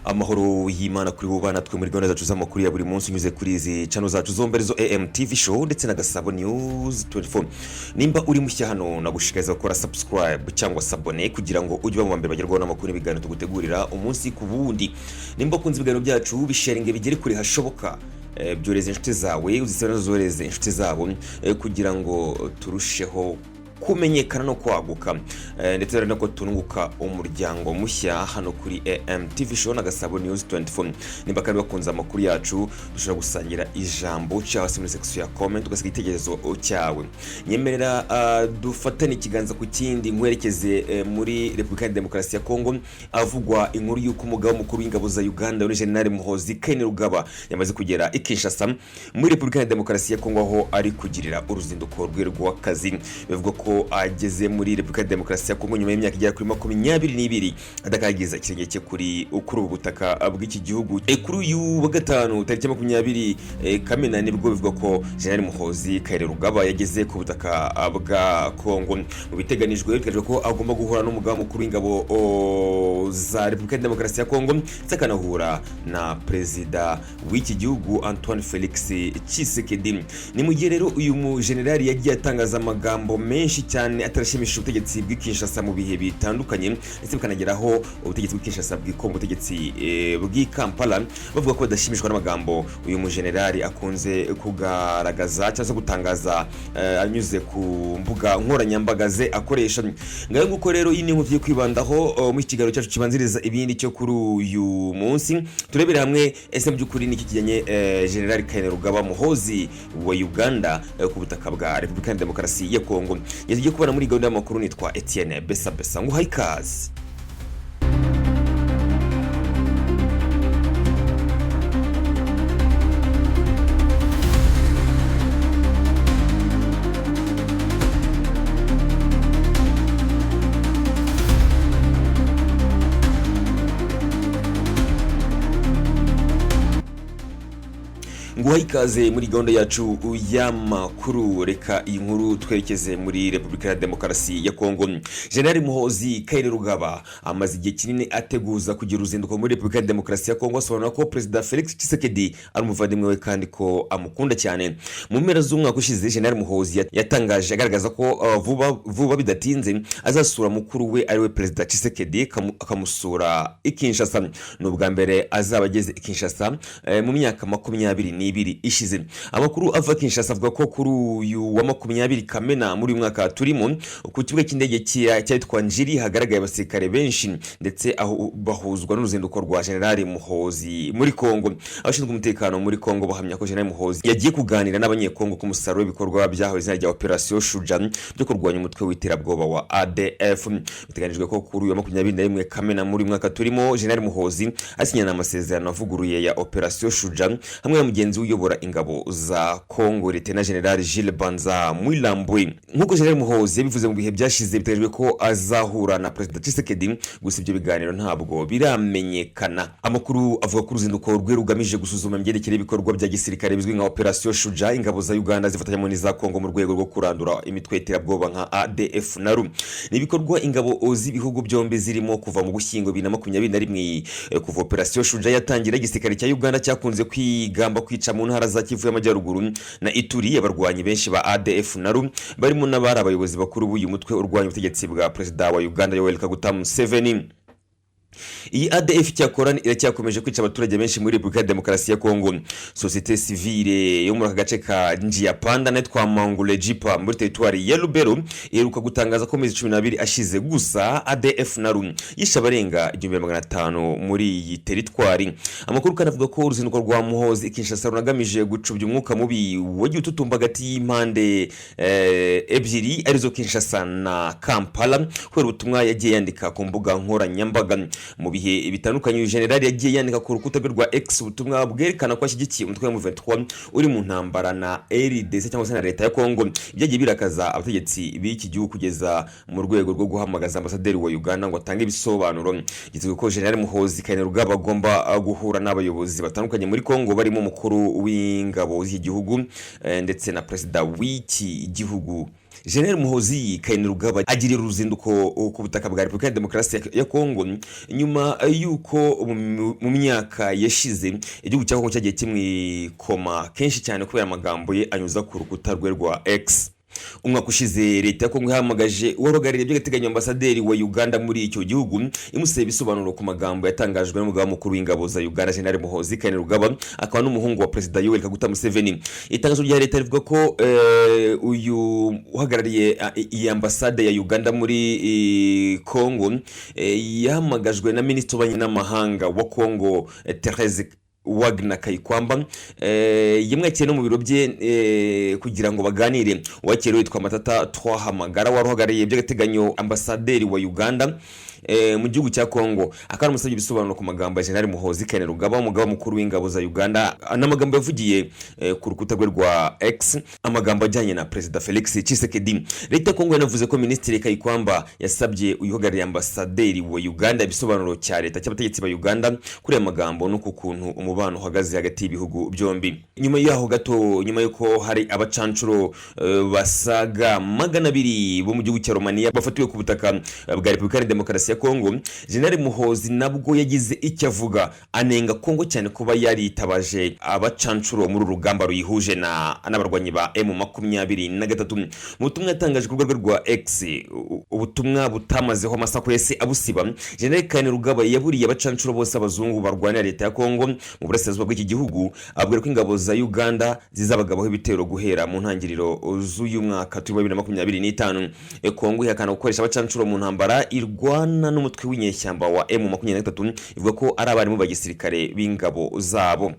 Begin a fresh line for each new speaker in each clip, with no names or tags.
Amahoro y'Imana kuri bo bana twe muri gahunda zacu z'amakuru ya buri munsi unyuze kuri izi channel zacu zombi, arizo AMTV Show ndetse na Gasabo News 24. Nimba uri mushya hano, nagushishikariza gukora subscribe cyangwa s'abonner kugira ngo ujye uba mu mbere bagerwaho n'amakuru n'ibiganiro tugutegurira umunsi ku wundi. Nimba ukunze ibiganiro byacu, bisharinge bigere kure hashoboka. Byohereze inshuti zawe, uzisabe nazo zohereze inshuti zabo, kugira ngo turusheho kumenyekana no kwaguka, ndetse ari nako tunguka umuryango mushya hano kuri AMTV Show na Gasabo News 24. Nimba kandi bakunze amakuru yacu, dushobora gusangira ijambo cyangwa se muri section ya comment ugasiga igitekerezo cyawe. Nyemerera dufatane ikiganza ku kindi nkwerekeze muri Repubulika ya Demokarasi ya Kongo, avugwa inkuru y'uko umugaba mukuru w'ingabo za Uganda wari General Muhoozi Kainerugaba yamaze kugera i Kinshasa muri Repubulika ya Demokarasi ya Kongo, aho ari kugirira uruzinduko rwe rw'akazi. Bivugwa ko ageze muri Repubulika ya Demokarasi ya Kongo nyuma y'imyaka igera kuri 22 adakandagiza ikirenge cye kuri ubu butaka bw'iki gihugu. Kuri uyu wa gatanu tariki 20 Kamena nibwo bivugwa ko General Muhoozi Kainerugaba yageze ku butaka bwa Kongo. Mu biteganijwe, biteganyijwe ko agomba guhura n'umugaba mukuru w'ingabo za Repubulika ya Demokarasi ya Kongo, ndetse akanahura na perezida w'iki gihugu Antoine Felix Tshisekedi. Ni mu gihe rero uyu mujenerali yagiye atangaza amagambo menshi cyane atarashimishije ubutegetsi bw'i Kinshasa mu bihe bitandukanye, ndetse bikanageraho ubutegetsi bw'i Kinshasa bwikoma ubutegetsi bw'i Kampala, bavuga ko badashimishwa n'amagambo uyu mujenerali akunze kugaragaza cyangwa se gutangaza anyuze ku mbuga nkoranyambaga ze akoresha. Ngayo nguko rero, iyi ni inkuru tugiye kwibandaho mu kiganiro cyacu kibanziriza ibindi cyo kuri uyu munsi. Turebere hamwe ese mu by'ukuri niki kijyanye General Kainerugaba Muhoozi wa Uganda ku butaka bwa Repubulika ya Demokarasi ya Kongo. Tugiye kubona muri gahunda y'amakuru, nitwa Etienne Besa Besa, nguhaye ikaze. Nguhaye ikaze muri gahunda yacu y'amakuru. Reka iyi nkuru twerekeze muri Repubulika ya Demokarasi ya Kongo. General Muhoozi Kainerugaba amaze igihe kinini ateguza kugira uruzinduko muri Repubulika ya Demokarasi ya Kongo, asobanura ko Perezida Felix Tshisekedi ari umuvandimwe we kandi ko amukunda cyane. Mu mpera z'umwaka ushize, General Muhoozi yatangaje agaragaza ko vuba vuba bidatinze azasura mukuru we, ariwe Perezida Tshisekedi, akamusura i Kinshasa. Ni ubwa mbere azaba ageze i Kinshasa mu myaka 22 ishize. Amakuru ava Kinshasa avuga ko kuri uyu wa 20 Kamena muri uyu mwaka turimo, ku kibuga cy'indege cyitwa Njiri hagaragaye abasirikare benshi, ndetse aho bahuzwa n'uruzinduko rwa General Muhoozi muri Kongo. Abashinzwe umutekano muri Kongo bahamya ko General Muhoozi yagiye kuganira n'Abanyekongo ku musaruro w'ibikorwa byahawe izina rya Operation Shuja byo kurwanya umutwe w'iterabwoba wa ADF. Biteganijwe ko kuri uyu wa 21 Kamena muri uyu mwaka turimo, General Muhoozi asinyana amasezerano avuguruye ya Operation Shuja hamwe na mugenzi we uyobora ingabo za Kongo, Lieutenant General Jules Banza Mwilambwe. Nk'uko General Muhoozi yabivuze mu bihe byashize, biteganyijwe ko azahura na Perezida Tshisekedi, gusa ibyo biganiro ntabwo biramenyekana. Amakuru avuga ko uruzinduko rwe rugamije gusuzuma imigendekere y'ibikorwa bya gisirikare bizwi nka Operation Shuja, ingabo za Uganda zifatanyamo n'iza Kongo mu rwego rwo kurandura imitwe y'iterabwoba nka ADF na RU. Ni ibikorwa ingabo z'ibihugu byombi zirimo kuva mu Gushyingo 2021. Kuva Operation Shuja yatangira, igisirikare cya Uganda cyakunze kwigamba kwica mu ntara za Kivu y'Amajyaruguru na Ituri abarwanyi benshi ba ADF na RU, barimo n'abari abayobozi bakuru b'uyu mutwe urwanya ubutegetsi bwa Perezida wa Uganda Yoweri Kaguta Museveni. Iyi ADF cyakora iracyakomeje kwica abaturage benshi muri Repubulika ya Demokarasi ya Kongo. Sosiyete sivile yo muri aka gace ka Njiapanda n'ahitwa Mangurejipa muri teritwari ya Lubero iheruka gutangaza ko mu mezi 12 ashize gusa ADF na RU yishe abarenga 1500 muri iyi teritwari. Amakuru kandi avuga ko uruzinduko rwa Muhoozi i Kinshasa runagamije gucubya umwuka mubi wagiye ututumba hagati y'impande ebyiri, arizo Kinshasa na Kampala, kubera ubutumwa yagiye yandika ku mbuga nkoranyambaga mu bihe bitandukanye. Uyu generali yagiye yandika ku rukuta rwe rwa X ubutumwa bwerekana ko ashyigikiye umutwe wa M23 uri mu ntambara na RDC cyangwa se na leta ya Kongo. Byagiye birakaza abategetsi b'iki gihugu kugeza mu rwego rwo guhamagaza ambasaderi wa Uganda ngo atange ibisobanuro. Byitezwe ko General Muhoozi Kainerugaba agomba guhura n'abayobozi batandukanye muri Kongo, barimo umukuru w'ingabo z'iki gihugu ndetse na perezida w'iki gihugu. General Muhozi Kainerugaba agirira uruzinduko ku butaka bwa Repubulika ya Demokarasi ya Kongo nyuma y'uko mu myaka yashize igihugu cya Kongo cyagiye kimwikoma kenshi cyane kubera amagambo ye anyuza ku rukuta rwe rwa X. Umwaka ushize, leta ya Kongo ihamagaje uwahagarariye by'agateganyo ambasaderi wa Uganda muri icyo gihugu, imusaba ibisobanuro ku magambo yatangajwe n'umugaba mukuru w'ingabo za Uganda, General Muhozi Kainerugaba, akaba n'umuhungu wa Perezida Yoweri Kaguta Museveni. Itangazo rya leta rivuga ko uyu uhagarariye iyi ambasade ya Uganda muri Kongo yahamagajwe na Minisitiri w'Ububanyi n'Amahanga wa Kongo, Therese Wagner Kayikwamba, yamwakiriye no mu biro bye kugira ngo baganire. Uwakiriwe witwa Matata Twahamagara, wari uhagarariye by'agateganyo ambasaderi wa Uganda mu gihugu cya Kongo, akaba aramusabye ibisobanuro ku magambo ya General Muhozi Kainerugaba, umugaba mukuru w'ingabo za Uganda, n'amagambo yavugiye ku rukuta rwe rwa X, amagambo ajyanye na Perezida Felix Tshisekedi. Leta ya Kongo yanavuze ko Minisitiri Kayikwamba yasabye uyu uhagarariye ambasaderi wa Uganda ibisobanuro cya leta cy'abategetsi ba Uganda kuri aya magambo no ku kuntu umubano uhagaze hagati y'ibihugu byombi. Nyuma yaho gato, nyuma y'uko hari abacancuro basaga 200 bo mu gihugu cya Romania bafatiwe ku butaka bwa Repubulika ya Demokarasi ya Kongo, General Muhozi nabwo yagize icyo avuga, anenga Kongo cyane kuba yaritabaje abacancuro muri uru rugamba ruyihuje na n'abarwanyi ba M23. Mu butumwa yatangaje ku rubuga rwe rwa X, ubutumwa butamazeho amasaha yese abusiba, General Kainerugaba yaburiye abacancuro bose abazungu barwanira leta ya Kongo mu burasirazuba bw'iki gihugu, abwira ko ingabo za Uganda zizabagabaho ibitero guhera mu ntangiriro z'uyu mwaka turi 2025. Kongo ihakana gukoresha abacancuro mu ntambara irwana n'umutwe w'inyeshyamba wa M23, ivuga ko ari abarimu ba gisirikare b'ingabo zabo.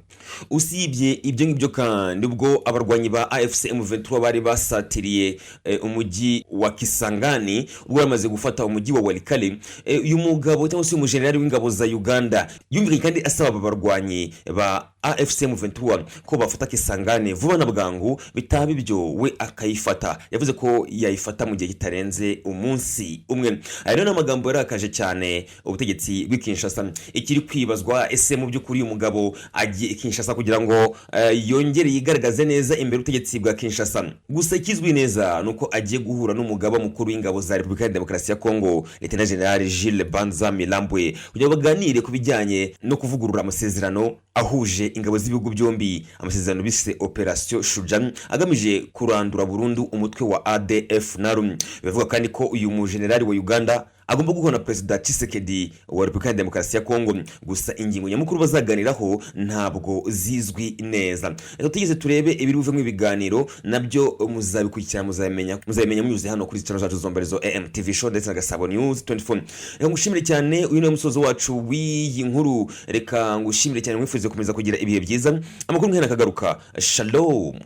Usibye ibyo ngibyo kandi, ubwo abarwanyi ba AFC M23 bari basatiriye umujyi wa Kisangani, ubwo bamaze gufata umujyi wa Walikale, uyu mugabo cyangwa se uyu mujenerali w'ingabo za Uganda yumvikanye kandi asaba aba barwanyi ba AFC M23 ko bafata Kisangani vuba na bwangu, bitaba ibyo we akayifata. Yavuze ko yayifata mu gihe kitarenze umunsi umwe. Aya rero ni amagambo yarakaje cyane ubutegetsi bw'i Kinshasa. Ikiri kwibazwa, ese mu by'ukuri uyu mugabo agiye i Kinshasa kugira ngo yongere yigaragaze neza imbere y'ubutegetsi bwa Kinshasa? Gusa ikizwi neza ni uko agiye guhura n'umugaba mukuru w'ingabo za Repubulika ya Demokarasi ya Kongo, Lieutenant General Jules Banza Milambwe, kugira ngo baganire ku bijyanye no kuvugurura amasezerano ahuje ingabo z'ibihugu byombi, amasezerano bise Operation Shuja, agamije kurandura burundu umutwe wa ADF NALU. Bivuga kandi ko uyu mujenerali wa Uganda agomba guhura na Perezida Tshisekedi wa Repubulika ya Demokarasi ya Kongo. Gusa ingingo nyamukuru bazaganiraho ntabwo zizwi neza. Reka tugeze turebe ibiri buvemo ibiganiro, nabyo muzabikurikira, muzabimenya munyuze hano kuri channel zacu zombi, arizo AMTV Show ndetse na Gasabo News 24. Reka ngushimire cyane, uyu niwe musozo wacu w'iyi nkuru. Reka ngushimire cyane, mwifuze gukomeza kugira ibihe byiza. Amakuru nk'aya akagaruka. Shalom.